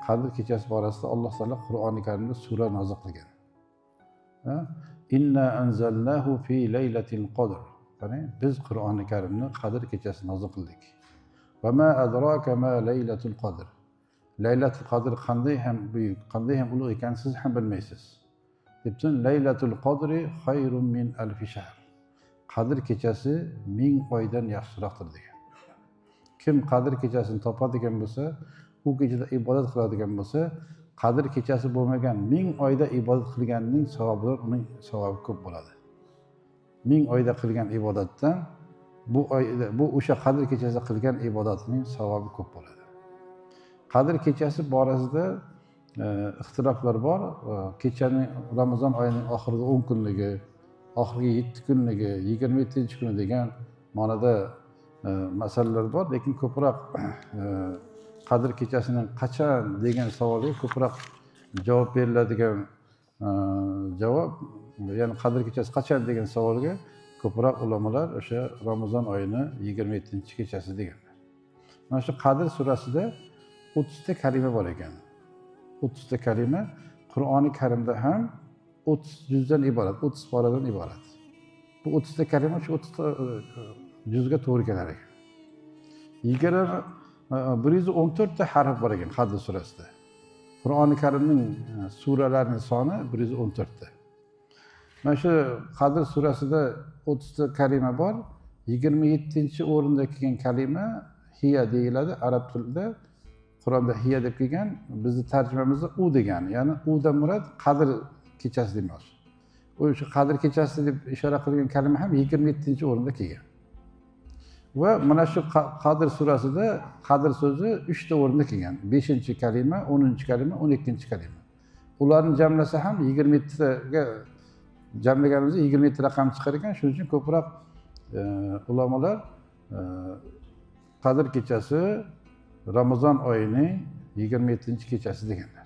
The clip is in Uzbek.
Qadr kechasi borasida Alloh taolo Qur'oni Karimda sura nozil qilgan. Inna anzalnahu fi laylatil qadr. Qarang, biz Qur'oni Karimni Qadr kechasi nozil qildik. Va ma adraka ma laylatul qadr. Laylatul qadr qanday ham buyuk, qanday ham ulug' ekanini siz ham bilmaysiz. Debdi, laylatul qadri xayrun min alfi shahr. Qadr kechasi 1000 oydan yaxshiroqdir degan. Kim Qadr kechasini topadigan bo'lsa, u kechada ibodat qiladigan bo'lsa, Qadr kechasi bo'lmagan 1000 oyda ibodat qilganning savobidan uning savobi ko'p bo'ladi. 1000 oyda qilgan ibodatdan bu oyda, bu o'sha Qadr kechasida qilgan ibodatining savobi ko'p bo'ladi. Qadr kechasi borasida ixtiloflar bor. Kechaning Ramazon oyining oxirgi 10 kunligi, oxirgi 7 kunligi, 27-kuni degan ma'noda masalalar bor, lekin ko'proq Qadr kechasining qachon degan savolga ko'proq javob beriladigan javob, ya'ni Qadr kechasi qachon degan savolga ko'proq ulamolar o'sha Ramazon oyini 27-kechasi deganlar. Mana shu Qadr surasida 30 ta kalima bor ekan. 30 ta kalima Qur'oni Karimda ham 30 juzdan iborat, 30 poradan iborat. Bu 30 ta kalima shu 30 ta juzga to'g'ri kelar ekan. 114 ta harf bor ekan Qadr surasida. Qur'oni Karimning suralarining soni 114 ta. Mana shu Qadr surasida 30 ta kalima bor. 27-o'rinda kelgan kalima hiya deyiladi arab tilida. Qur'onda hiya deb kelgan, bizni tarjimamizda u degani, ya'ni udan murod Qadr kechasi demoqchi. O'sha Qadr kechasi deb ishora qilgan kalima ham 27-o'rinda kelgan. Va mana shu Qadr surasida Qadr so'zi 3 ta o'rinda kelgan. 5-kalima, 10-kalima, 12-kalima. Ularni jamlasa ham 27 taga jamlaganimizda 27 raqam chiqar ekan. Shuning uchun ko'proq ulamolar Qadr kechasi Ramazon oyining 27-kechasi deganlar.